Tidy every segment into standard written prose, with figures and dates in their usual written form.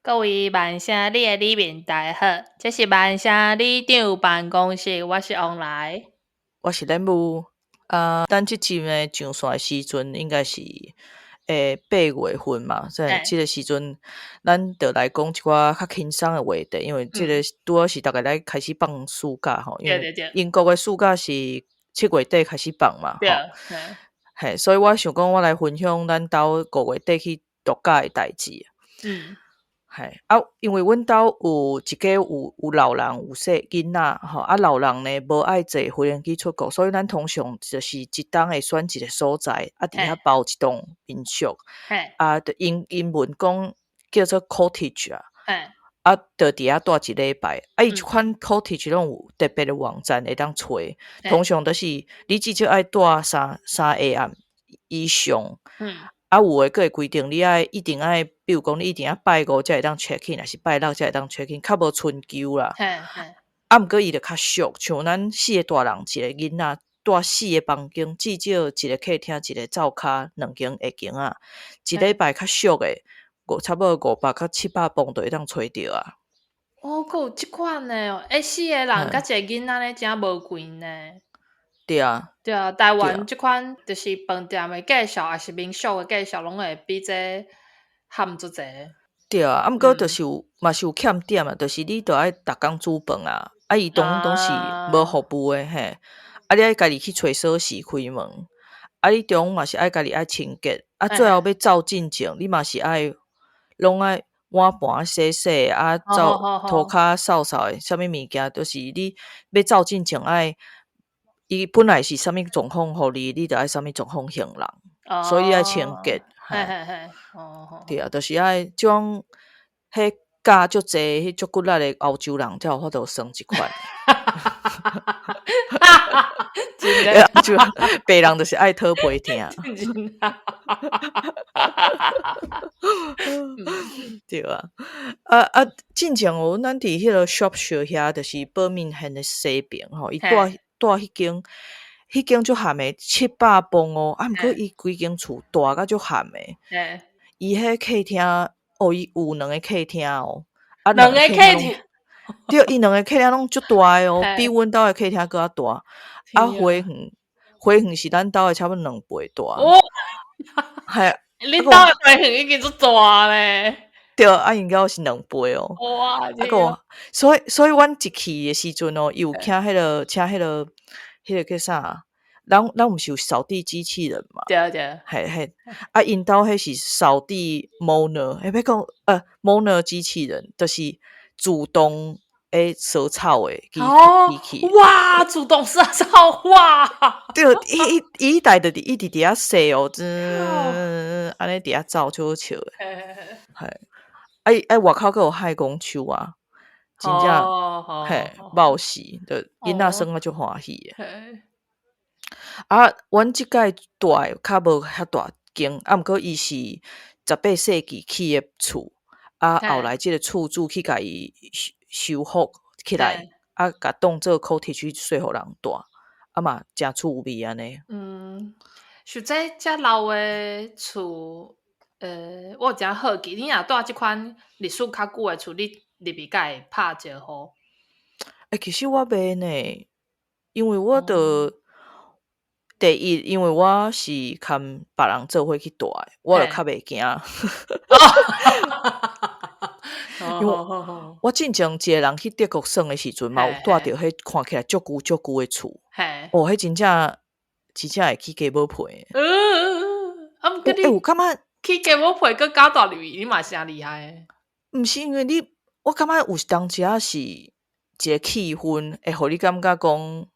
各位萬盛里的里民大家好，這是萬盛里長辦公室，我是王來，我是連武。啊，咱這集呢上線的時陣應該是8月份嘛，所以這個時陣咱就來講一寡較輕鬆的話題，因為這個拄好是逐家來開始放暑假吼，因為英國的暑假是7月底開始放嘛，吼，嘿，所以我想講我來分享咱兜5月底去度假的代誌。嘿，啊，因為阮兜有一家有老人，有細囡仔吼，啊，老人呢無愛坐飛機出國，所以咱通常就是一冬會選一個所在，啊，佇遐包一棟民宿，啊，就英文講叫做 cottage 啊，啊，就佇遐蹛一禮拜，啊，伊這款 cottage 攏有特別的網站會當揣，通常就是你至少愛蹛三下暗以上。啊，有的閣會規定你愛一定愛，比如講你一定愛拜五才會當 check in，抑是拜六才會當 check in，較無春秋啦。啊，毋過伊就較俗，像咱四個大人一個囡仔，蹛四個房間，至少一個客廳，一個灶跤，兩間下間仔，一禮拜較俗的，差不多500到700磅就會當揣著啊。哦，閣有這款的哦，欸，四個人佮一個囡仔呢，真無貴呢。對啊，對啊，台灣這款就是飯店的價數，抑是民宿的價數，攏會比這譀足濟。對啊，啊，毋過就是有嘛是有欠點啊，就是你著愛逐工煮飯啊，啊，伊攏是無服務的嘿，啊，你愛家己去揣鎖匙開門，啊，你中午嘛是愛家己愛清潔，啊，最後欲走進前，你嘛是愛攏愛碗盤洗洗，啊，走塗跤掃掃的，啥物物件，就是你欲走進前愛。伊本來是啥物狀況予你，你就愛啥物狀況還人，所以愛清潔。對啊，就是愛這種彼教足濟、彼足骨力的歐洲人才有法度耍這款。真的，就白人就是愛討批疼。對啊，啊啊，進前哦，咱佇彼個 Shropshire 遐，就是伯明翰的西邊吼，伊蹛蹛彼間足譀的700磅哦，啊，毋過伊規間厝大甲足譀的。伊彼客廳哦，伊有兩个客廳哦，啊，兩个客廳，對，伊兩个客廳攏足大的哦，比阮兜的客廳閣較大。啊，花園是咱兜的差不多兩倍大。哦，係，恁兜的花園已經足大咧。對，啊，𪜶兜是兩倍哦。哇！啊閣，所以阮一去的時陣哦，伊有請彼個，請彼個叫啥？咱毋是有掃地機器人嘛？對對。嘿嘿，啊，𪜶兜彼是掃地 mower，欸，欲講mower 機器人，就是自動會掃草的機器。哇！自動掃草哇！對，伊伊台就一直佇遐洗哦，滋，按呢佇遐走，足好笑的。嘿。啊伊啊外口閣有海公樹啊，真正嘿茂死，就囡仔耍啊足歡喜的。啊，阮這擺蹛的較無遐大間，啊，毋過伊是18世紀起的厝，啊，後來這個厝主去共伊修復起來，啊，共當做 cottage 說予人蹛，啊嘛誠趣味按呢。嗯，實在遮老的厝。我有誠好奇，你若蹛這款歷史較久的厝，你入去敢會拍招呼？欸，其實我袂呢，因為我著第一，因為我是共別人做伙去蹛的，我就較袂驚。因為我進前一個人去德國耍的時陣，嘛有蹛著彼看起來足舊足舊的厝，哦，彼真正會起雞母皮。啊，毋過你有感覺起雞母皮，閣敢蹛入去，你嘛是誠厲害。毋是因為你，我感覺有當時仔是一個氣氛，會予你感覺講，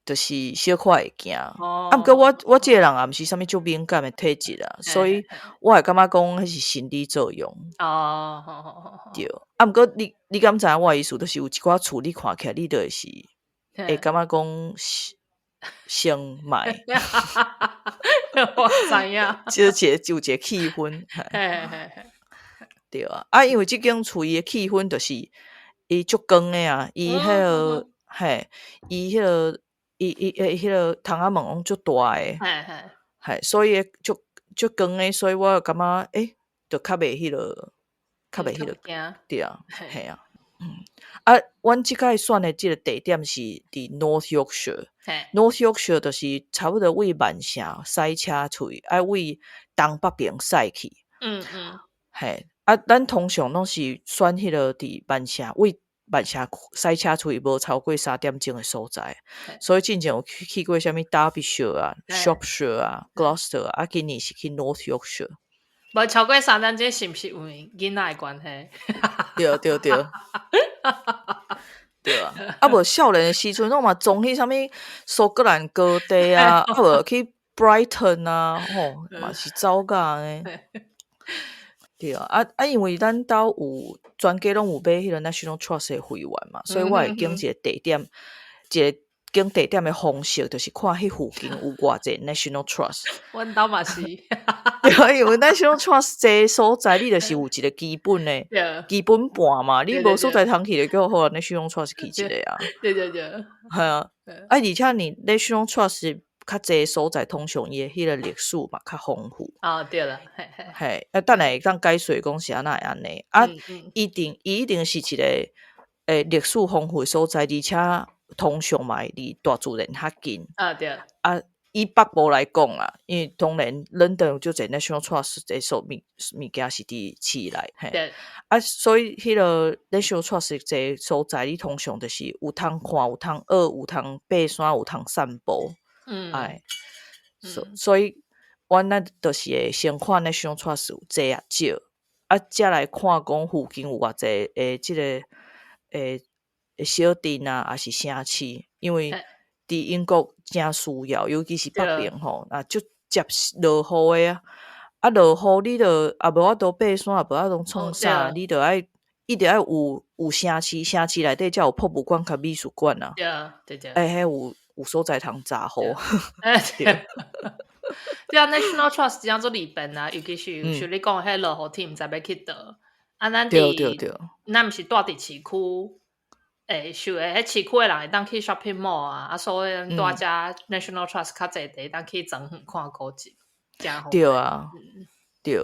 就是小可會驚。啊，毋過我這個人也毋是啥物足敏感的體質啊，所以我會感覺講彼是心理作用。對，啊，毋過你敢知影我的意思？就是有一寡厝你看起來，你就會是會感覺講先莫。我知影。就一個氣氛。對啊，啊，因為這間厝伊的氣氛就是伊足光的啊，伊彼個嘿，伊彼個伊彼個窗仔門攏足大的，嘿，所以足足光的，所以我就感覺欸，就較袂彼個。較袂彼个對啊，嘿啊，啊，阮這擺選的這个地點是佇 North Yorkshire，North Yorkshire 就是差不多位曼城駛車出去，愛位東北邊駛去。嘿，啊，咱通常攏是選彼个佇曼城位曼城駛車出去無超過3點鐘的所在，所以進前有去過啥物 Derbyshire 啊、Shropshire 啊、Gloucester 啊，今年是去 North Yorkshire。無超過3點鐘是毋是因為囡仔的關係？對對對，對啊！啊無少年的時陣，攏嘛總去啥物蘇格蘭高地啊，啊無去 Brighton 啊，吼嘛是走甲按呢。對啊，啊啊，因為咱兜有全家攏有買彼个 National Trust 的會員嘛，所以我會揀一个地點，一個揀地點的方式，就是看彼附近有偌濟 National Trust。阮兜嘛是。對啊，因為 National Trust 這个所在，你就是有一個基本的基本盤嘛，你無所在通去就叫好 National Trust 去一个啊。對對對。係啊，啊，而且你 National Trust 較濟所在，通常伊的彼个歷史嘛較豐富。哦，對啦，嘿嘿。嘿，啊，等下會當解說講是按怎會按呢？啊，一定是一个歷史豐富的所在，而且通常嘛會離大自然較近。啊，對。啊，以北部來講啦，因為當然倫敦有足濟 National Trust 這所物件是佇市內，嘿。啊，所以彼个 National Trust 這所在，你通常就是有通看，有通學，有通爬山，有通散步。哎，所以，阮咱就是會先看 National Trust 有濟抑少，啊，才來看講附近有偌濟的這个小鎮啊，抑是城市，因為佇英國誠需要，尤其是北邊吼，啊，足捷落雨的啊，啊，落雨你著也無法度爬山，也無法度創啥，你著愛一定愛有城市，城市內底才有博物館佮美術館啊。對對對。欸，彼有所在通紮雨。對。對啊，National Trust 真正足利便啊，尤其是像你講彼落雨天，毋知欲去佗。啊，咱佇咱毋是蹛佇市區，想會彼市區的人會當去 shopping mall 啊，啊，所以蹛遮 National Trust 較濟地當去莊園看古蹟，誠方對啊，對，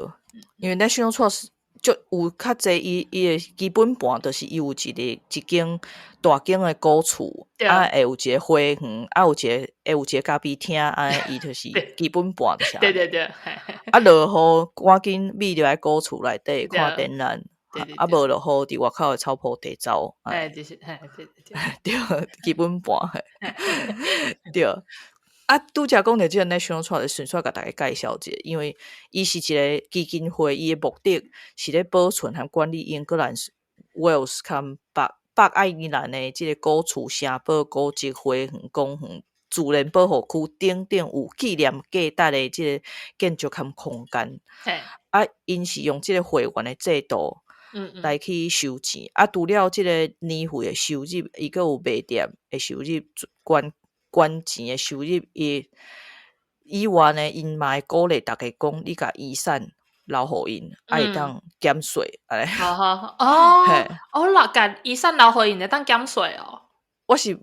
因為 National Trust 足有較濟伊的基本盤，就是伊有一間大間的古厝，啊，會有一个花園，啊，會有一個咖啡廳，按呢伊就是基本盤就是按呢。對對對。啊，落雨趕緊覕入來古厝內底看展覽，啊，無落雨佇外口的草坡地走。欸，就是嘿，對對對。對，基本盤對。啊，拄才講著這个 National Trust，順續共大家介紹一下，因為伊是一个基金會，伊的目的是咧保存和管理英格蘭、Wales 佮北愛爾蘭的這个古厝、城堡、古蹟、花園、公園、自然保護區等等有紀念價值的這个建築和空間。啊，𪜶是用這个會員的制度來去收錢。啊，除了這个年費的收入，伊閣有賣店的收入、捐錢的收入，伊以外呢，𪜶嘛會鼓勵大家講，你共遺產留予𪜶，啊會當減稅，按呢。好好好，哦，哦，留共遺產留予𪜶會當減稅哦。我是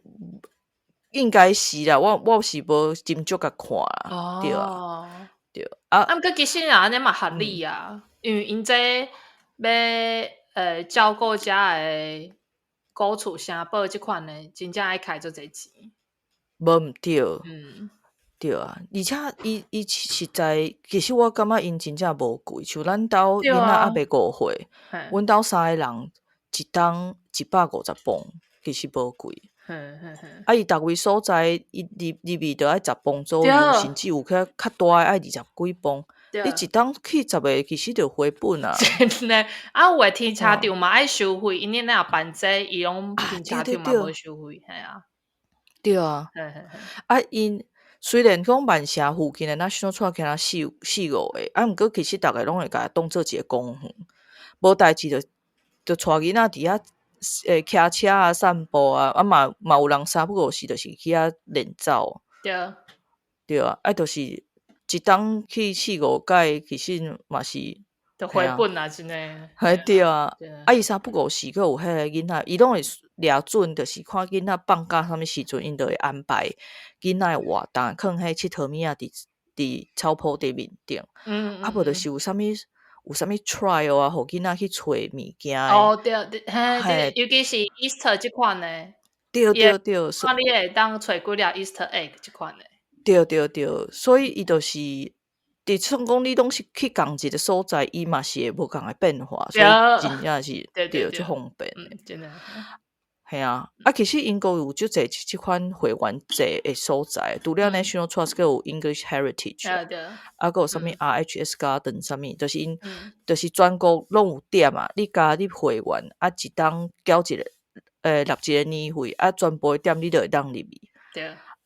應該是啦，我是無斟酌共看啦，對啊，對啊。啊，毋過其實若按呢嘛合理啊，因為𪜶這欲照顧遮的古厝城堡這款的，真正愛開足濟錢。無毋對，對啊，而且伊實在，其實我感覺𪜶真正無貴，像咱兜囡仔猶未5歲，阮兜三个人一冬150磅，其實無貴。啊，伊逐位所在，伊入去著愛10磅左右，甚至有較大的愛20幾磅。你一冬去10個，其實就回本啊。真的，啊，有的停車場嘛愛收費，𪜶若辦這伊攏停車場嘛無收費，嘿啊。對啊，啊，𪜶雖然講曼城附近的 National Trust 敢若四五个，啊，毋過其實逐个攏會共當做一个公園，無代誌就帶囡仔佇遐騎車啊、散步啊，啊嘛有人三不五時就是去遐練走。對啊，啊，就是一冬去四五擺，其實嘛是就回本啊，真的。嘿，對啊，啊，伊三不五時閣有彼个囡仔，伊攏會掠準，就是看囡仔放假啥物時陣，𪜶就會安排囡仔的活動，囥彼𨑨迌物仔佇草坡地面頂。啊，無就是有啥物，有啥物 trial 啊，予囡仔去揣物件。哦，對對，嘿，尤其是 Easter 這款的。對對對，看你會當揣幾粒 Easter egg 這款的。對對對，所以伊就是，佇算講你攏是去仝一个所在，伊嘛是會無仝的變化，所以真正是對，足方便的。真的。嘿啊，啊，其實英國有足濟這款會員制的所在，除了 National Trust，閣有 English Heritage，啊，閣有啥物 RHS Garden 啥物，就是𪜶，就是全國攏有店啊。你加入會員，啊，一冬繳一个，納一個年費，啊，全部的店你都會當入去。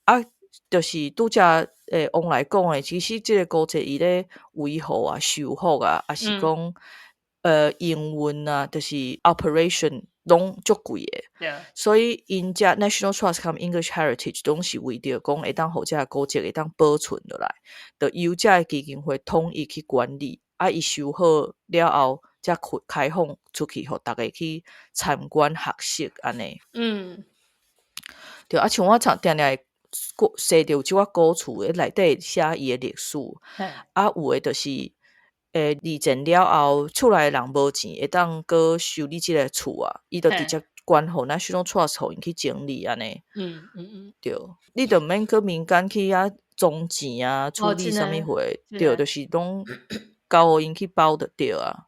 啊，就是拄才王來講的，其實這個古蹟伊咧維護啊、修復啊，抑是講營運啊，就是 operation 攏足貴的。所以𪜶遮 National Trust 佮 English Heritage 攏是為著講會當予這個古蹟會當保存落來，就由這个基金會統一去管理，啊，伊修好了後，才開開放出去，予逐家去參觀學習按呢。對，啊，像我常定定會踅著有這寡古厝，內底寫伊的歷史，啊，有的就是，二戰了後，厝內的人無錢，會當閣修理這个厝啊，伊就直接捐予 National Trust，予𪜶去整理按呢。對，你就毋免去民間去遐裝錢啊，處理啥物貨，對，就是攏交予𪜶去包就對啊。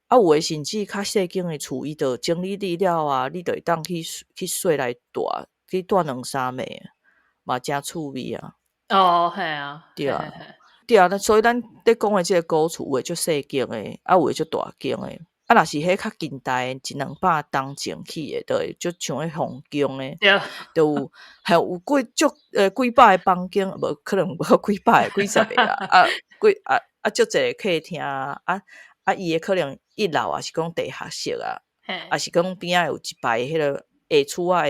啊，有的甚至較細間的厝，伊就整理了啊，你就會當去去踅來蹛，去蹛兩三暝，嘛誠趣味啊。哦，嘿啊，對啊，對啊，所以咱咧講的這个古厝，有的足細間的，啊，有的足大間的。啊，若是彼較近代的，一兩百冬前起的，就會足像彼皇宮的，就有還有幾足幾百个房間，無可能無幾百个，幾十个啦。啊，幾啊啊足濟個客廳啊，啊伊的可能一樓也是講地下室啊，抑是講邊仔有一排彼个下厝仔，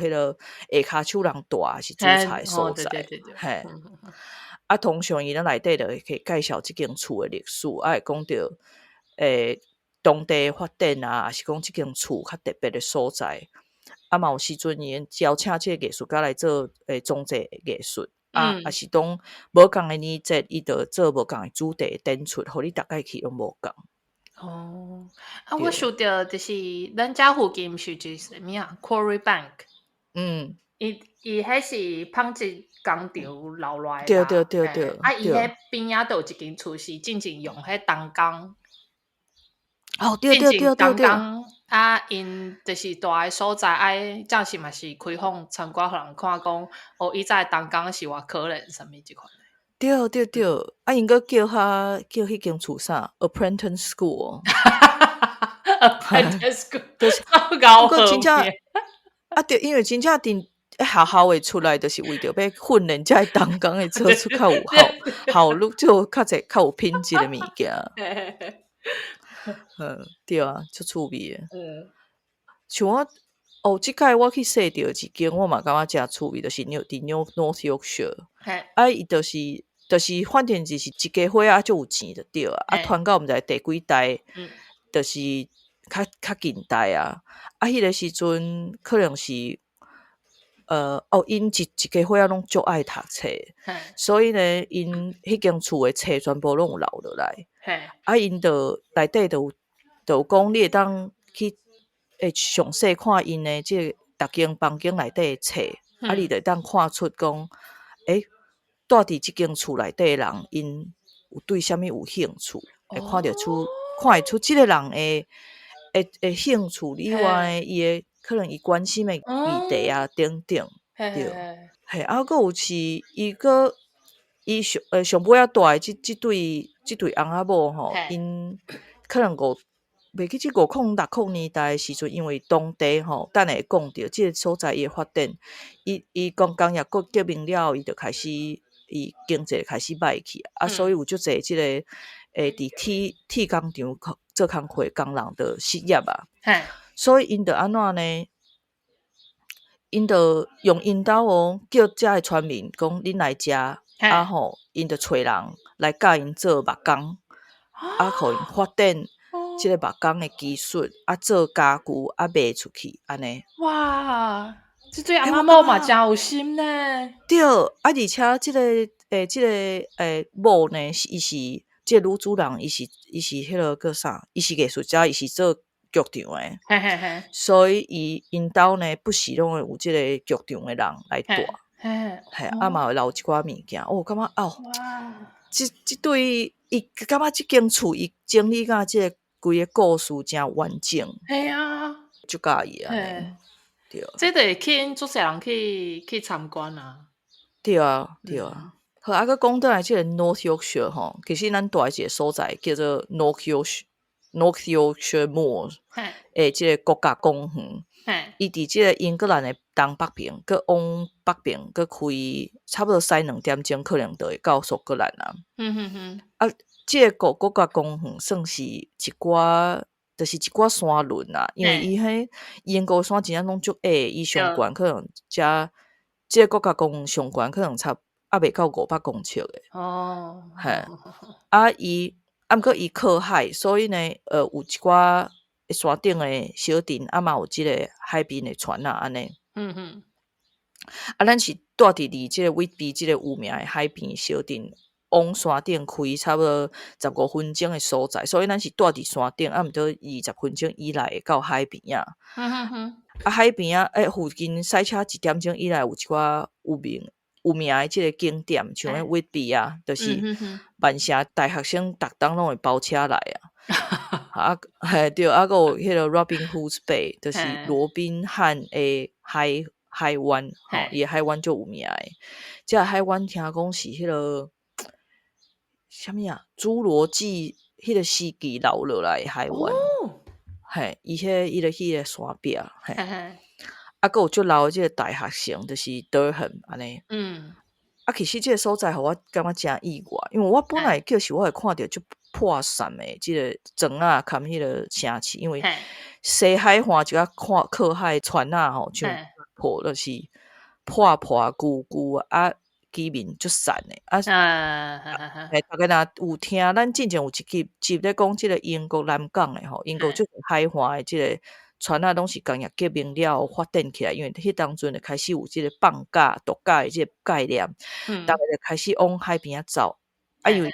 會予彼个下跤手人蹛，抑是煮菜的所在，嘿。啊，通常伊咧內底就會去介紹這間厝的歷史，啊，會講著當地的發展啊，抑是講這間厝較特別的所在。啊，嘛有時陣伊邀請這个藝術家來做裝置藝術，啊，抑是當無仝的年節，伊就做無仝的主題展出，予你逐擺去攏無仝。哦，啊，我想著就是咱遮附近毋是有一个啥物啊，Quarry Bank。伊伊彼是紡織工廠留落來的。對對對對。啊，伊彼邊仔就有一間厝是進前用彼銅工。哦，對對對對對。啊，𪜶就是蹛的所在，愛正是嘛是開放參觀，予人看講，哦，以前銅工是偌可憐，啥物這款的。對對對，啊，𪜶閣叫較叫彼間厝啥？Apprentice School。 Apprentice School，就是搞真正啊，對，因為真正佇學校會出來，就是為著欲訓練這个銅工會做出較有效效率，做較濟較有品質的物件。嗯，對啊，足趣味的。像我哦，這擺我去踅著一間，我嘛感覺誠趣味，就是佇 North Yorkshire。啊，伊就是就是反正就是一家伙仔足有錢就對啊，啊，傳到毋知第幾代，就是較較近代啊。啊，彼个時陣可能是，哦，𪜶一一家伙仔攏足愛讀冊，所以呢，𪜶彼間厝的冊全部攏有留落來。啊，𪜶就內底就有就有講，你會當去詳細看𪜶的這个逐間房間內底的冊，啊，你就會當看出講，欸，蹛佇這間厝內底的人，𪜶有對啥物有興趣，會看著出，看會出這个人的的興趣以外，伊的可能伊關心的議題啊等等，對。嘿，啊，閣有是伊閣伊上上尾仔蹛的這這對這對翁仔某吼，𪜶可能五袂記這50、60年代的時陣，因為當地吼，等下會講著這个所在伊的發展，伊伊講工業國革命了後，伊就開始伊經濟開始歹去，啊，所以有足濟這个佇鐵鐵工廠做工課的工人就失業啊。所以𪜶就按怎呢？𪜶就用𪜶兜哦，叫遮的村民講，恁來遮，啊吼，𪜶就揣人來教𪜶做木工，啊，予𪜶發展這个木工的技術，啊，做家具，啊，賣出去，按呢。哇，這對翁仔某嘛誠有心呢。對，啊，而且這个這个某呢，是伊是這個女主人伊是彼个叫啥？伊是藝術家，伊是做劇場的。所以伊𪜶兜呢，不時攏會有這個劇場的人來蹛。嘿，啊嘛會留一寡物件。哦，感覺哦，這對伊感覺這間厝伊整理甲這個規個故事誠完整。嘿啊，足佮意按呢。對。這就會吸引足濟人去參觀啊。對啊，對啊。好，啊，閣講轉來這個 North Yorkshire 吼，其實咱蹛的一個所在叫做 North Yorkshire Moors 的這個國家公園。伊佇這個英格蘭的東北邊，閣往北邊閣開差不多駛2點鐘，可能就會到蘇格蘭啊。啊，這個國家公園算是一寡，就是一寡山崙啊，因為伊彼英國山真正攏足矮，伊上懸可能才這個國家公園上懸可能差猶未到500公尺的。嘿，啊，伊啊，毋過伊靠海，所以呢，有一寡山頂的小鎮，啊嘛有這個海邊的船仔按呢。啊，咱是蹛佇離這個威比這個有名的海邊小鎮，往山頂開差不多15分鐘的所在，所以咱是蹛佇山頂，啊，毋過20分鐘以內會到海邊仔。啊，海邊仔，附近駛車1點鐘以內有一寡有名的這個景點，像彼威比啊，就是曼城大學生逐冬攏會包車來啊。啊，嘿，對，啊，閣有彼個 Robin Hood's Bay，就是羅賓漢的海灣，吼，伊的海灣足有名的。這個海灣聽講是彼個啥物啊？侏羅紀彼個時期留落來的海灣。嘿，伊彼伊就彼個山壁，嘿。啊，閣有足老的這個大學城，就是 Durham 按呢。啊，其實這個所在予我感覺誠意外，因為我本來就是我會看著足破散的這個庄仔含彼個城市，因為西海岸一個看靠海船仔吼，像破就是破破舊舊啊，居民足散的啊。嘿，逐家若有聽咱之前有一集咧講這個英國南港的吼，英國足海岸的這個船仔攏是工業革命了後發展起來，因為彼當陣就開始有這個放假度假的這個概念，逐家就開始往海邊仔走。啊，因為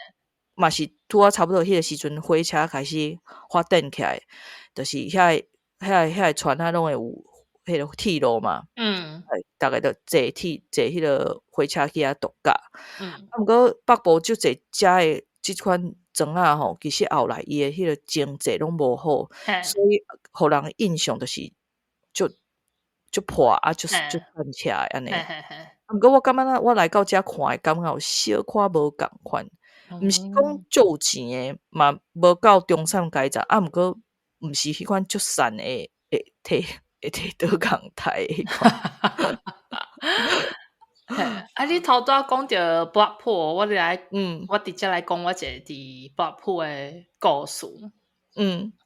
嘛是拄仔差不多彼個時陣，火車開始發展起來，就是遐個船仔攏會有彼個鐵路嘛。逐家就坐鐵坐彼個火車去遐度假。啊，毋過北部足濟遮的這款庄仔吼，其實後來伊的彼個經濟攏無好，所以予人的印象就是足破啊，足散赤的按呢。啊，毋過我感覺我來到遮看的感覺有小可無仝款，毋是講足有錢的，嘛無到中產階層，啊，毋過毋是彼款足散的，會提倒共刣的彼款。嘿，啊！你頭拄仔講著 Blackpool，我直接來講我一個佇 Blackpool 的故事。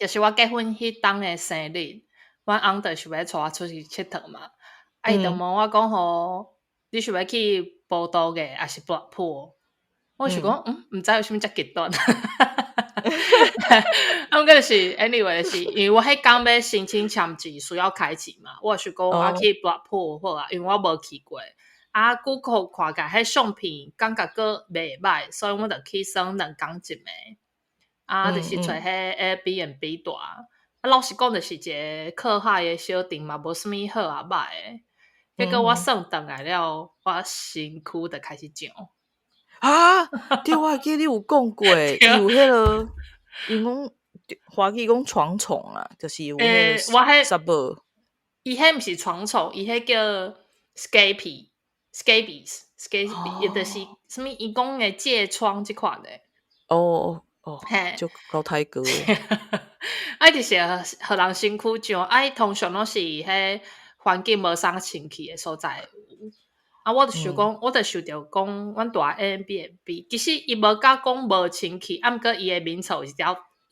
就是我結婚彼冬的生日，阮翁就想欲帶我出去𨑨迌嘛。啊，伊就問我講吼，你想欲去葡萄牙抑是 Blackpool？我想講，毋知有啥物遮極端。啊，毋過就是 anyway，就是因為我彼工欲申請簽證需要開錢嘛，我就想講我去 Blackpool 好啊，因為我無去過。啊，Google 看起來彼相片感覺閣袂䆀，所以我就去耍2工一暝。啊，就是揣彼 Airbnb 蹛。啊，老實講，就是一個靠海的小鎮嘛，無啥物好啊䆀的。結果我耍轉來了，我身軀就開始脹。啊，對，我會記你有講過，伊有彼個，伊講華語講床蟲啊，就是有彼個我彼虱母。伊彼毋是床蟲，伊彼叫 scabies，scabies，scabies，伊就是啥物？伊講的疥瘡這款的。哦哦，足夠太高。啊，就是予人身軀脹，啊，伊通常攏是彼環境無啥清氣的所在有。啊，我就想講，我就想著講，阮蹛 Airbnb，其實伊無甲講無清氣，啊，毋過伊的眠床有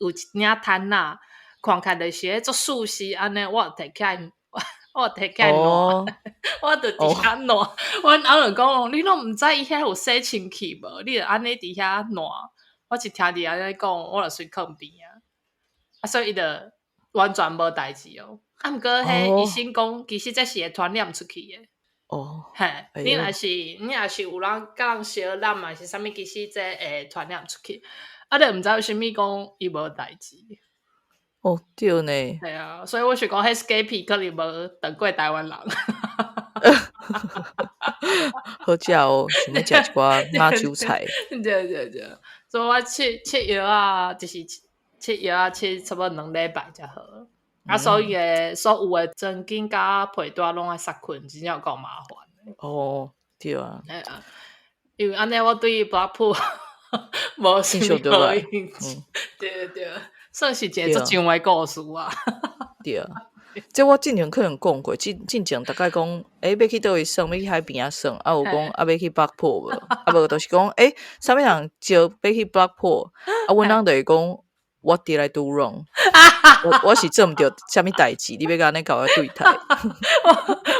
一領毯仔，看起來就是彼足舒適按呢，我就提起來爛，我就佇遐爛。阮翁就講，你攏毋知伊遐有洗清氣無？你就按呢佇遐爛。我一聽著按呢講，我就隨囥邊仔。啊，所以伊就完全無代誌哦。啊，毋過彼醫生講，其實這是會傳染出去的。嘿，你若是有人佮人相攬，還是啥物，其實這會傳染出去。啊，你毋知為啥物講伊無代誌。哦，對呢。對啊，所以我是講彼 Scapy 可能無等過台灣人。好食哦，想欲食一寡馬酒菜。對對對，所以我切藥啊，就是切藥啊，切差不多2禮拜才好。啊，所以的所有的枕巾佮被單攏愛殺菌，真正有夠麻煩。哦，對啊。對啊，因為按呢我對 Blackpool 無啥物好印象。對對對，算是一個足長的故事啊。對啊，這我之前可能講過，進前逐概講，欸，欲去佗位耍，欲去海邊仔耍，啊有講啊欲去 Blackpool 無？啊無就是講，欸，啥物人招欲去 Blackpool，啊，阮翁就會講，What did I do wrong？我是做毋著啥物代誌，你欲按呢共我對待？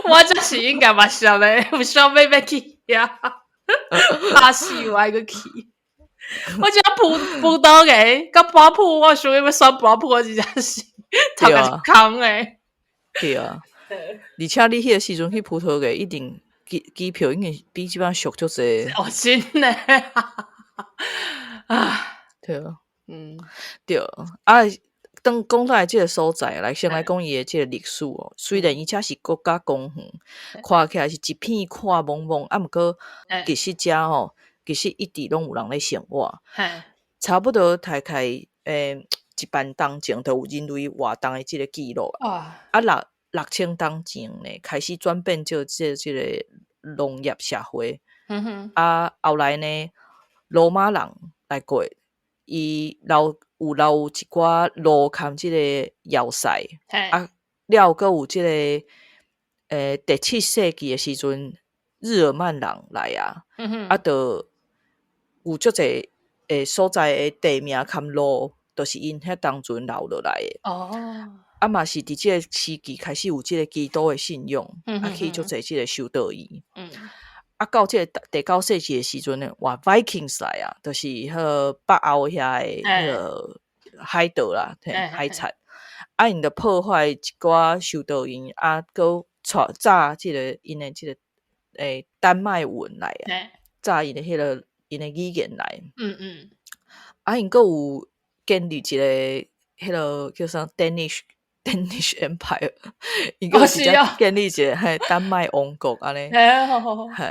我就是應該嘛想咧，有想欲欲去遐，怕死我還閣去。我這葡萄牙佮 Blackpool，我想欲選 Blackpool，我真正是頭殼一空的。對啊，而且你彼個時陣去葡萄牙，一定機票應該比這擺俗足濟。哦，真的啊，對啊，對啊。當講來這個所在，來先來講伊的這個歷史哦。雖然伊遮是國家公園，看起來是一片闊茫茫，啊，毋過其實遮吼，其實一直攏有人咧生活。差不多大概1萬冬前就有人類活動的這個記錄啊。啊，6000冬前呢，開始轉變做這個農業社會。啊，後來呢，羅馬人來過，伊留一寡路崁這個要塞。啊，了閣有這個第七世紀的時陣，日耳曼人來啊，啊，就有足濟所在的地名崁路，就是𪜶彼當陣留落來的。啊嘛是佇這個時期開始有這個基督的信仰，啊起足濟這個修道院。啊，到這個第九世紀的時陣呢，哇，Vikings 來啊，就是彼個北歐遐的彼個海盜啦，海賊，啊，𪜶就破壞一寡修道院，啊，閣帶炸這個𪜶的這個丹麥文來啊，炸𪜶的彼個𪜶的語言來。啊，𪜶閣有建立一個彼個叫啥 Danish Empire，𪜶閣直接建立一個嘿丹麥王國按呢。嘿，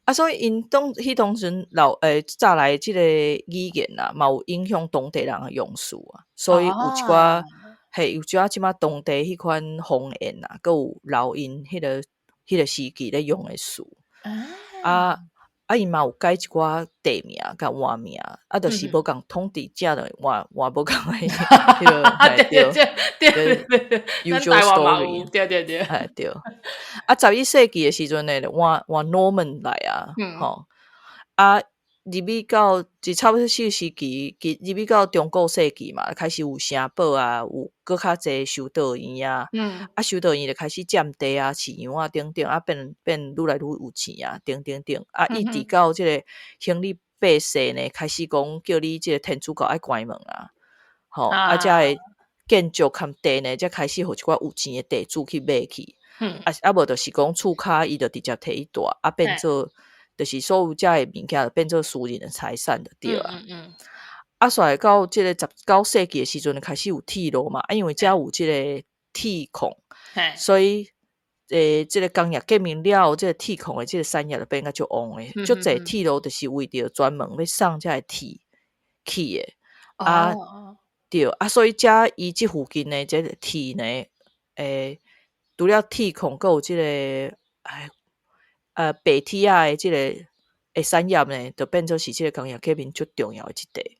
啊，所以𪜶當彼當陣留早來這個語言啊，嘛有影響當地人的用詞啊，所以有一寡嘿有一寡這馬當地彼款方言啊，閣有留𪜶彼個時期咧用的詞。啊啊，𪜶嘛有改一寡地名佮換名，啊，就是無仝統治者就換換無仝的彼個，對對對對，usual story，對對對，嘿對。啊，11世紀的時陣呢，換換 Norman 來啊，吼，啊，入去到就差不多這個時期，入去到中古世紀嘛，開始有城堡啊，有閣較濟修道院啊，啊，修道院就開始佔地啊、飼羊啊等等，啊，變愈來愈有錢啊，等等等，啊，一直到這個亨利八世呢，開始講叫你這個天主教愛關門啊，吼，啊，才會建築崁地呢，才開始予一寡有錢的地主去買去，啊啊，無就是講厝跤伊就直接提去蹛，啊，變做就是所有遮的物件就變做私人的財產就對啊。啊，煞來到這個19世紀的時陣，就開始有鐵路嘛，啊，因為遮有這個鐵礦，所以這個工業革命了後，這個鐵礦的這個產業就變較足旺的。足濟鐵路就是為著專門欲送遮个鐵去的。啊，對，啊，所以遮伊這附近的這個鐵呢，除了鐵礦，閣有這個白鐵仔的這個產業呢，就變做是這個工業革命足重要的一塊。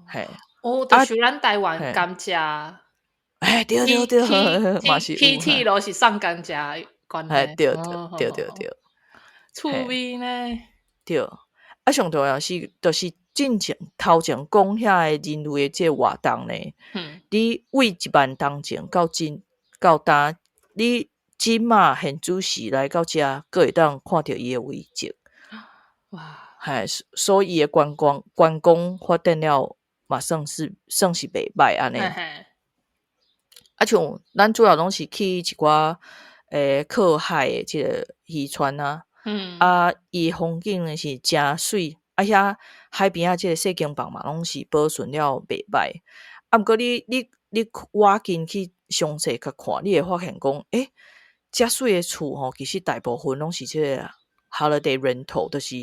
嘿，哦，就是咱台灣甘蔗。哎，對對對，嘛是起鐵路是送甘蔗關係。對對對對對，趣味呢？對，啊，上重要是，就是進前頭前講遐个人類的這個活動呢，你為1萬冬前到今到今，你這馬現主時來到遮，閣會當看著伊的遺跡。哇！嘿，所以伊的觀光發展了嘛，算是袂䆀按呢。啊，像咱主要攏是去一寡靠海的這個漁村啊，啊，伊的風景呢是誠媠。啊遐海邊仔這個細間房嘛，攏是保存了袂歹。啊，毋過你倚近去詳細較看，你會發現講，欸，遮媠的厝吼，其實大部分攏是這個 holiday rental，就是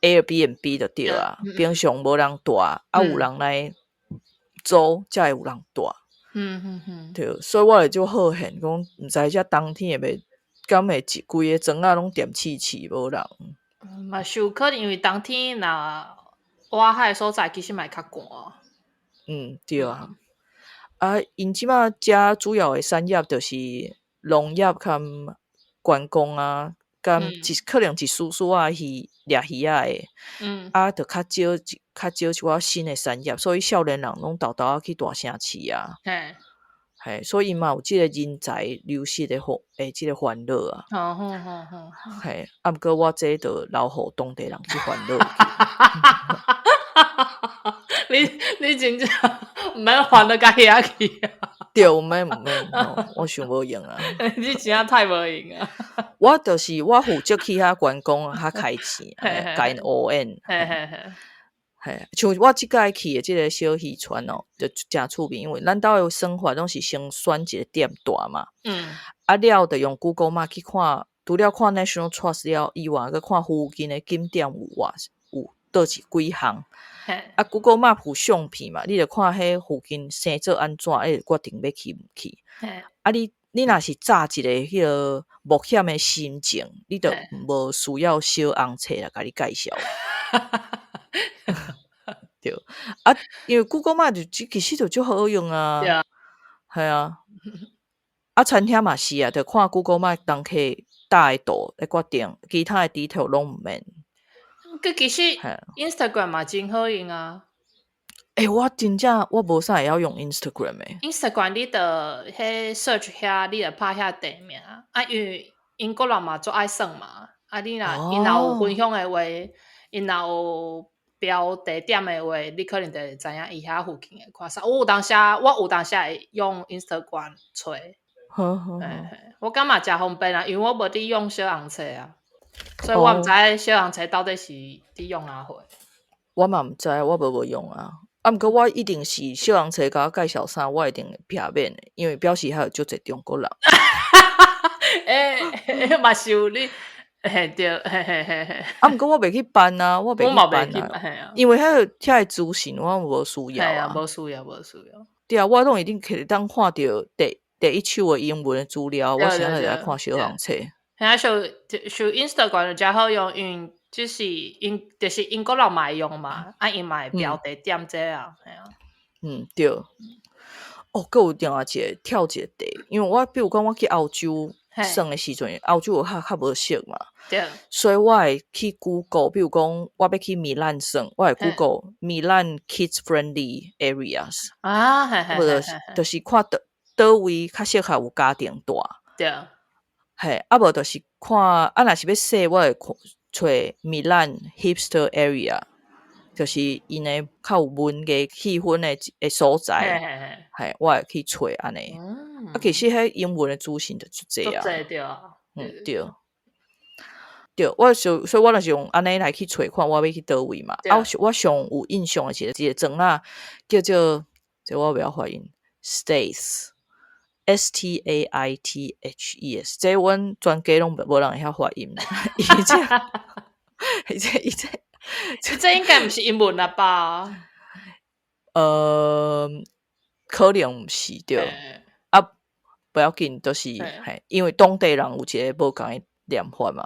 Airbnb 就對啊。平常無人蹛，啊有人來租，才會有人蹛。對，所以我會就好現講，毋知遮冬天會袂，敢會一規个庄仔攏點刺刺無人。嘛是有可能，因為冬天若倚海所在，其實嘛會較寒。嗯，對啊。啊，𪜶這馬遮主要的產業就是農業佮觀光啊，佮一可能一絲絲仔魚掠魚仔的，啊，就較少一寡新的產業，所以少年人攏沓沓仔去大城市啊。嘿，所以嘛有這個人才流失的煩，欸，這個煩惱啊。嘿，啊，毋過我這就留予當地人去煩惱。你真正毋免煩惱到遐去啊。對，毋免毋免，我傷無閒啊。你真正太無閒啊！我就是我負責去遐觀光，較開錢，共𪜶烏演。嘿，像我這擺去的這個小漁村哦，就誠趣味，因為咱兜的算法攏是先選一個點蹛嘛。啊了，就用 Google Map 去看，除了看 National Trust 了以外，閣看附近的景點有偌有佗一幾項。啊，Google Map 有相片嘛，你就看彼附近生做按怎，你就決定欲去毋去。啊你若是早一个彼个冒險的心情，你就無需要小紅冊來共你介紹。對，啊，因為 Google Map 就其實就足好用啊。係啊。啊，餐廳嘛是啊，就看 Google Map 當客搭的圖來決定，其他的 detail 攏毋免。佮其實 Instagram 嘛真好用啊。欸，我真正我無啥會曉用 Instagram 欸。 Instagram 你就彼 search 遐，你就拍遐地名，啊，因為英國人嘛足愛耍嘛，啊，你若𪜶若有分享的話，𪜶若有標地點的話，你可能就會知影伊遐附近的看啥。我有當時會用 Instagram 揣。好好好。我感覺誠方便啊，因為我無佇用小紅冊啊，所以我毋知小紅冊到底是佇用啥貨。我嘛毋知，我無用啊。啊，毋過我一定是小紅冊共我介紹啥，我一定會避免的，因為表示遐有足濟中國人。欸，嘛是有你，嘿對，嘿嘿嘿嘿。啊，毋過我袂去辦啊，我袂去辦啊，因為遐个資訊我無需要啊。無需要，無需要。對啊，我攏一定會當看著第一手的英文的資料，我啥會來看小紅冊。嘿啊，像像 Instagram 就誠好用，因為就是就是英國人嘛會用嘛，啊，𪜶嘛會標地點這啊，嘿啊。嗯，對。哦，閣有另外一個跳一個題，因為我比如講我去歐洲耍的時陣，歐洲有較無熟嘛，所以我會去 Google，比如講我欲去米蘭耍，我會 Google 米蘭 kids friendly areas，或者就是看佗位較適合有家庭蹛。嘿，啊無就是看，啊若是欲踅，我會看揣米蘭 hipster area，就是𪜶的較有文藝氣氛的所在，嘿，我會去揣按呢。啊，其實彼英文的資訊就足濟啊。對啊。嗯，對。對，我所以我就是用按呢來去揣看我欲去佗位嘛。啊，我上有印象的一個莊仔叫做，這我袂曉發音，Staithes。S T A I T H E S，這阮全家攏無人會曉發音。伊這，伊這，伊這，這應該毋是英文啦吧？可能毋是對。啊，不要緊，就是嘿，因為當地人有一個無仝的念法嘛。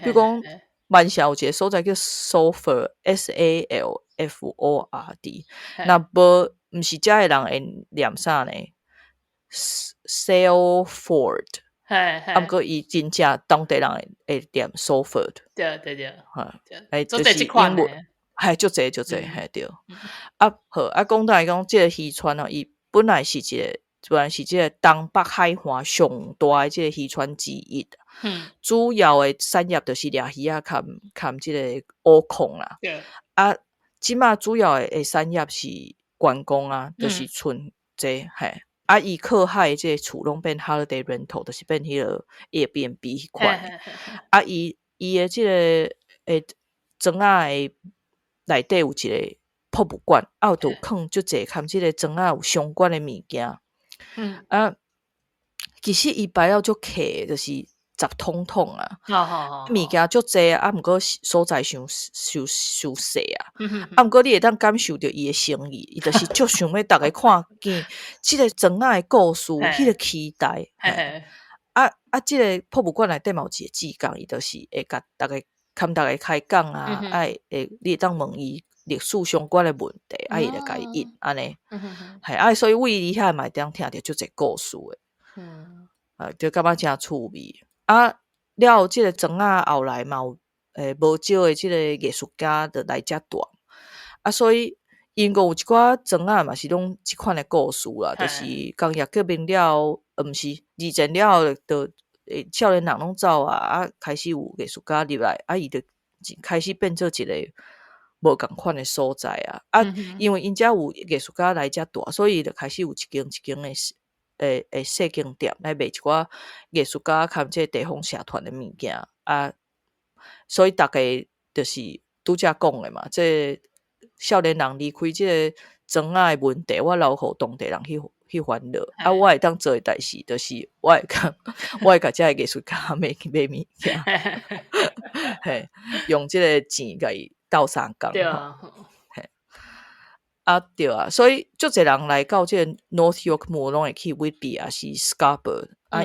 比如講，曼城有一個所在叫 Salford，S A L F O R D，若無毋是遮的人會念啥呢？Salford，啊，毋過伊真正當地人會念 Salford。對對對，哈，欸，就是英文，嘿，足濟足濟，嘿對。啊好，啊講倒來講，這個漁村哦，伊本來是一個，本來是這個東北海岸上大的這個漁村之一。主要的產業就是掠魚仔，含這個挖礦啦。啊，這馬主要的產業是觀光啊，就是賰這嘿。啊，伊靠海的這個厝攏變 holiday rental，就是變彼個 Airbnb 彼款。啊，伊的這個欸庄仔的內底有一个博物館，啊，就有囥足濟含這个莊仔有相關的物件。啊，其實伊擺了足客，就是雜統統啊，物件足濟啊，毋過所在傷傷傷細啊。啊，毋過你會當感受著伊的誠意，伊就是足想欲逐家看見這个莊仔的故事，彼個期待。啊啊！這个博物館內底嘛有一個志工，伊就是會共逐家含逐家開講啊，啊會你會當問伊歷史相關的問題，啊伊會共伊應按呢。嘿，啊所以位佇遐嘛會當聽著足濟故事的。啊，就感覺誠趣味。啊，了後這个莊仔後來嘛有無少的這个藝術家就來遮住。啊，所以英國有一寡莊仔嘛是攏這款的故事啦，就是工業革命了後，毋是二戰了後，就少年人攏走啊，啊開始有藝術家入來，啊伊就開始變做一个無仝款的所在啊。啊，因為𪜶遮有藝術家來遮住，所以就開始有一間一間的細間店來賣一寡藝術家含這個地方社團的物件啊。所以逐家就是拄才講的嘛，這個少年人離開這个莊仔的問題，我留予當地人去煩惱。啊，我會當做的代誌，就是我會共這个藝術家買買物件，嘿，用這个錢共伊鬥相共。嘿，啊對啊，所以足濟人來到這個 North York Moor 攏會去 Whitby 抑是 Scarborough 啊，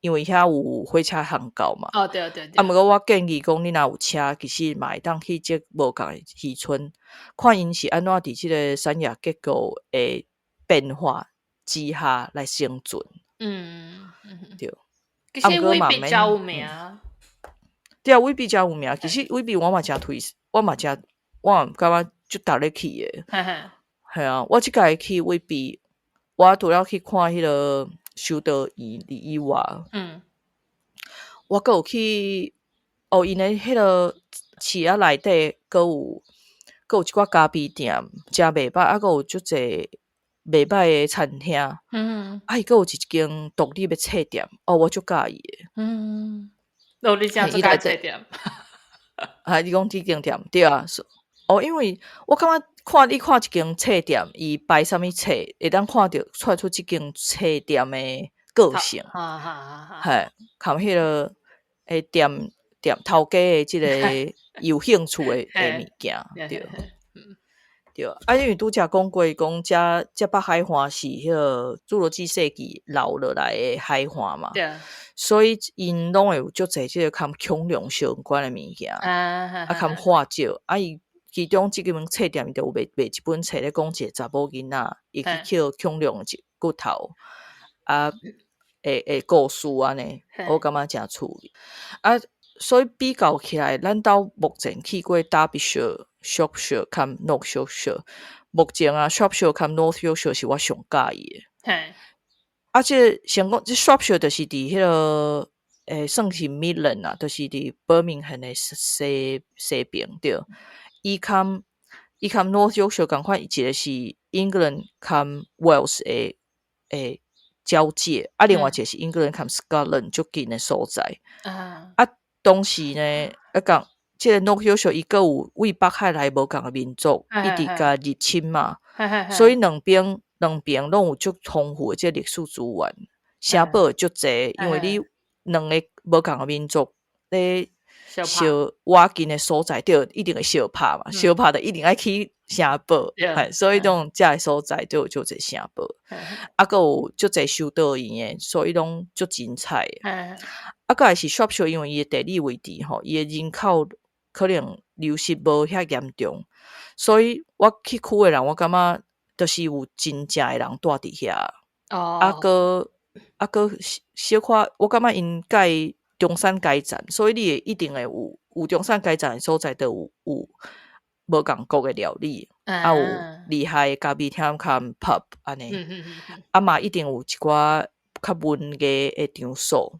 因為遐有火車航道嘛。哦，對對對。啊，毋過我建議講，你若有車，其實嘛會當去這無仝的漁村，看𪜶是按怎佇這个產業結構的變化之下來生存。對。其實威比較有名。對啊，威比較有名。其實威比我嘛誠推，我嘛誠，我嘛感覺足值得去的。係啊，我這擺去威比，我除了去看彼个修道院以外，我閣有去，哦，𪜶的彼个市仔內底，閣有一寡咖啡店，誠袂歹，啊，閣有足濟袂歹的餐廳。啊，伊閣有一間獨立的冊店，哦，我足佮意的。哦，你誠足佮意冊店？啊，你講這間店對啊，哦，因為我感覺看你看一間冊店，伊擺啥物冊，會當看著看出這間冊店的個性。嘿，含彼个店店頭家的這个有興趣的物件，對。對，啊，因為拄才講過，講遮遮北海岸是彼个侏羅紀世紀留落來的海岸嘛，所以𪜶攏會有足濟這个含恐龍相關的物件，啊，含化石，啊，伊其中這間冊店伊就有賣賣一本冊咧講一個查某囡仔，伊去抾恐龍的骨頭，啊，的故事按呢，我感覺誠趣味。啊，所以比較起來，咱兜目前去過 Derbyshire、Shropshire 佮 North Yorkshire，目前啊，Shropshire 佮 North Yorkshire 是我上佮意的。啊，這個先講，這 Shropshire 就是佇彼个算是 Midland 啊，就是佇 Birmingham 的西西邊對。伊含 North Yorkshire 仝款，一个是 England 佮 Wales 的交界，啊，另外一个是 England 佮 Scotland 足近的所在。啊，當時呢，啊講這个 North Yorkshire 伊閣有對北海來無仝的民族，一直共入侵嘛，所以兩邊攏有足豐富的這個歷史資源，城堡會足濟，因為你兩个無仝的民族咧相倚近的所在，對，一定會相拍嘛，相拍就一定愛起城堡，所以這種遮的所在就有足濟城堡，啊，閣有足濟修道院的，所以攏足精彩的。啊，閣來是 Shropshire，因為伊的地理位置吼，伊的人口可能流失無遐嚴重，所以我去區的人，我感覺就是有真正的人住佇遐。啊，閣小可，我感覺𪜶佮中產階層，所以你會一定會有中產階層的所在，就有無仝國的料理，啊有厲害的咖啡廳佮 pub 按呢，啊嘛一定有一寡較文藝的場所。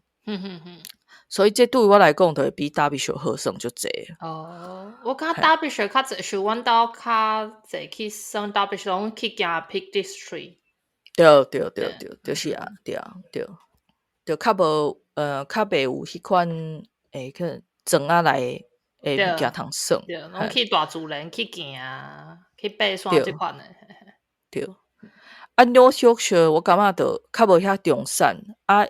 所以這對我來講，就會比 Derbyshire 好耍足濟。哦，我感覺 Derbyshire 較濟，像阮兜較濟去耍 Derbyshire，攏去行 Peak District。對對對對，就是啊，對啊，對，就較無較袂有彼款可能莊仔內的物件通耍。對，攏去大自然去行，去爬山這款的。對。啊，North Yorkshire 我感覺就較無遐中產啊，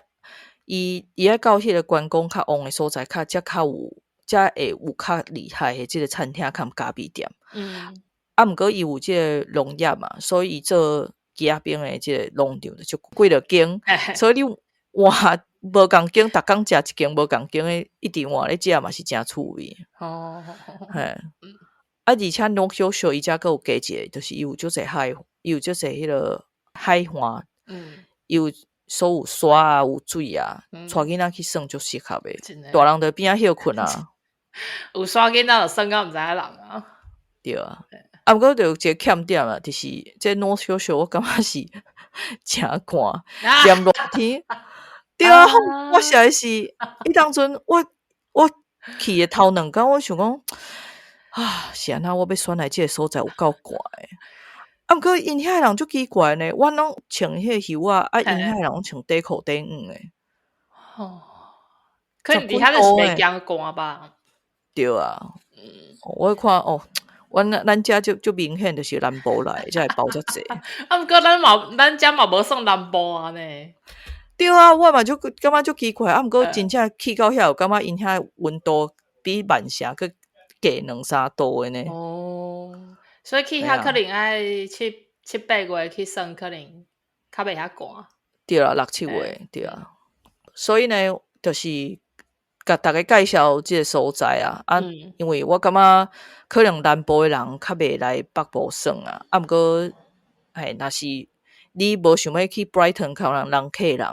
伊愛到彼個觀光較旺的所在，較才較有，才會有較厲害的這個餐廳佮咖啡店。啊，毋過伊有這個農業嘛，所以伊做街仔邊的這個農場就足幾落間，所以你換無仝間，逐工食一間無仝間的，一直換咧食嘛是誠趣味。嘿。啊，而且 North Yorkshire 伊遮閣有加一個，就是伊有足濟海，伊有足濟彼個海岸，伊有所有沙啊，有水啊，帶囡仔去耍足適合的。大人佇邊仔歇睏啊。有沙囡仔就耍甲毋知影人啊。對啊。啊，毋過就有一個欠點啊，就是這 North Yorkshire 我感覺是誠寒，連熱天。對啊，我實在是，彼當陣我去的頭兩工，我想講，啊，是按怎我欲選來這个所在有夠寒的。啊，毋過𪜶遐的人足奇怪呢，阮攏穿彼个袖仔，啊，𪜶遐的人攏穿短褲短褲的。哦，可能佇遐就是袂驚寒吧？對啊，我看哦，阮遮足足明顯就是南部來，才會包遮濟。啊，毋過咱遮嘛無算南部啊呢。對啊，我嘛足感覺足奇怪，啊，毋過真正去到遐，有感覺𪜶遐溫度比曼城閣低兩三度的呢。哦，所以去遐可能愛七七八月去耍，可能較袂遐寒。對啊，六七月，對啊。所以呢，就是共逐家介紹這个所在啊，啊，因為我感覺可能南部的人較袂來北部耍啊，啊，毋過，嘿，若是你無想欲去 Brighton，可能人客人會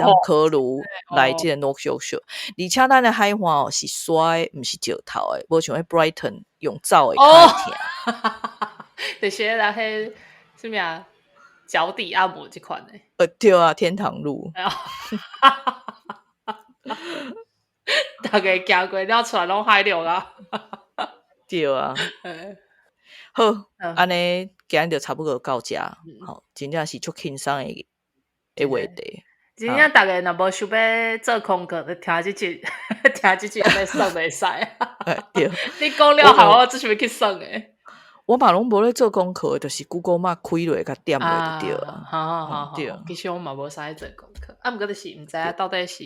當考慮來這個 North Yorkshire，而且咱的海岸哦是沙的，毋是石頭的，無像彼 Brighton 用走的較會疼。就是彼个彼啥物啊，腳底按摩這款的。對啊，天堂路。逐家行過了出來攏海流啊。對啊。好，按呢今日就差不多到遮，好，真正是足輕鬆的話題。真正逐家若無想欲做功課，就聽這集，聽這集欲耍會使。對。你講了後，我只想欲去耍的。我嘛攏無咧做功課，就是 Google Map 開落共點落就對啊。好好好，對。其實我嘛無啥咧做功課，啊，毋過就是毋知影到底是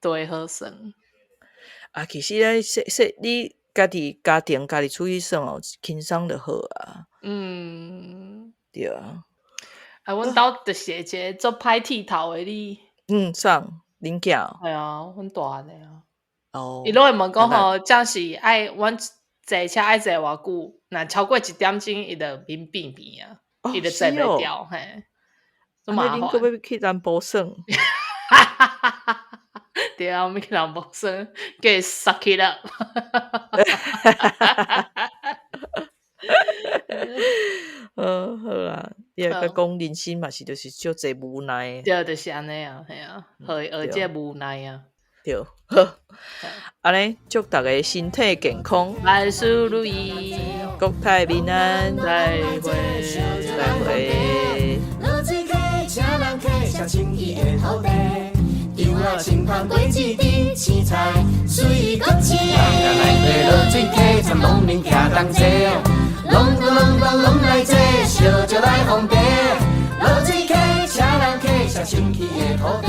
佗位好耍。啊，其實咧，說說你家己家庭家己出去耍哦，輕鬆就好啊。對啊。啊，阮兜就是一個足歹剃頭的你。嗯，啥？恁囝？係啊，阮大漢的啊。哦。伊攏會問講吼，這樣是愛阮坐車愛坐偌久？若超過一點鐘，伊就面變變啊，伊就坐袂牢嘿。足麻煩。恁閣欲去南部耍？對啊，阮欲去南部耍，叫伊 suck it up。好啦，你若講人生嘛是就是足濟無奈。對，就是按呢啊，嘿啊，學學這無奈啊。對，好，按呢祝逐家身體健康，萬事如意，國泰民安，再會，再會。青芳果子甜，青菜水果青。人来过落水溪，参农民徛同齐。隆咚隆咚拢来坐，烧酒来奉茶。落水溪，请人客，上清气的土地。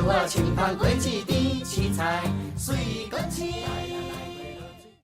稻仔青芳果子甜，青菜水果青。